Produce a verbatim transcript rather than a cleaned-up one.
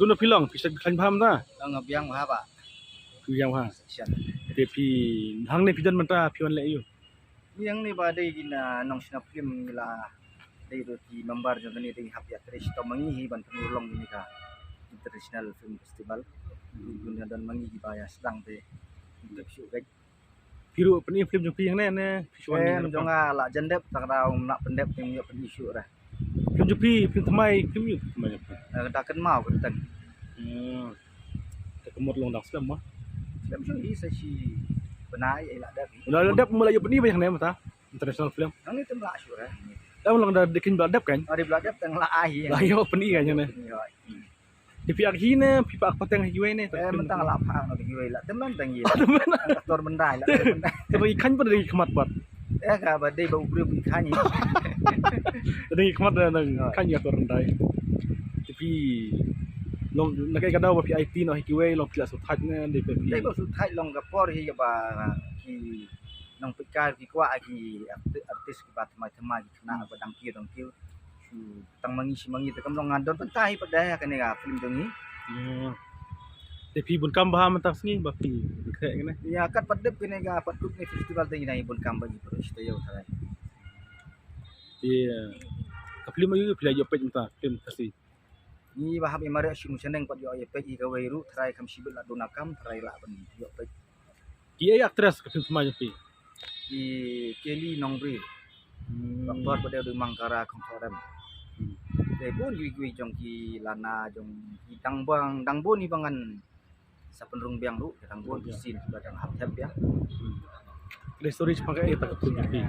Kumno phi long, phi shu khlaiñ bha mynta? Nga biang bha ba. Phi biang bha. Te phi hangne phi don mynta phi wan leh aiu? Biang ne ba dei ki na nong shna film ngi la dei ruh ki member jong kane dei hap ïa trei shitom ma ngi hi ban pynurlong kane ka International Film Festival. Bun ïa don ma ngi kiba ïa sdang te. Te shu kait. Phi ruh pyni film jong phi hangne ne phi shu wan? Em, jong nga la jan dep, tak da um na pyndep te ïoh pyni shuh re. Film jong phi, film thymmai, film ïoh thymmai jong phi. Eh, da kynmaw kyrteng. Hmm. Te ka mut long dang slem ma. Film jong hi sa shi bnai ai la dep. Ula la dep ma la ïoh pyni ba hangne mynta. International film. Hangne te la shuh re. Ula long da dep kan ba dep kan. Ada la dep tang la ai. La ïoh pyni kan hangne. Ïoh. Te phi ak hi ne, phi pa ak pateng hi wei ne. Eh, mynta la pa no hi wei la. Teman tang hi. Aktor bendai la. Te phi kan pa dei khmat pat. Eh, ka ba dei ba ubri bu kan hi. Dei khmat da nang kan ïa aktor bendai. Te phi long na kai ka daw ba phi ai ti no hi wei long phi la shu thait ne dei phi. Dei ba shu thait long ka por hi ba ki nong phi ka ki kwah ki arti-, artis ki ba thymmai thymmai ki khynnah ba dang kiew dang kiew. Shu tang ma ngi shi ma ngi te kam long ngan don pynta hi pat da kane ka film jong ngi. Hmm. Te phi bun kam bha mynta sngi ba phi khreh kane. Ïa kat pat dep kane ka pat kut ne festival te ngi dang bun kam ba ngi pro shi te ïa u tharai. Te ka film aiu phi la ïoh peit mynta film Khasi? Ngi ba hap ïa mareh shi mu shaneng pat ïoh ïa peit hi kawei ruh tharai kam shi bit la duna kam tharai la ban ïoh peit. Ki ei actress ka film thymmai jong phi? Ki Kelly Nongbri. Hmm. Doctor ba dei u Mangkara Kongthorem. Hmm. Te bun kiwei kiwei jong ki Lana jong ki dang bang dang bun hi ba ngan sa pynrung biang ruh ki dang bun ki scene kiba dang hap thep biang. Hmm. Ka dei story shaphang kaei kata ka film jong phi?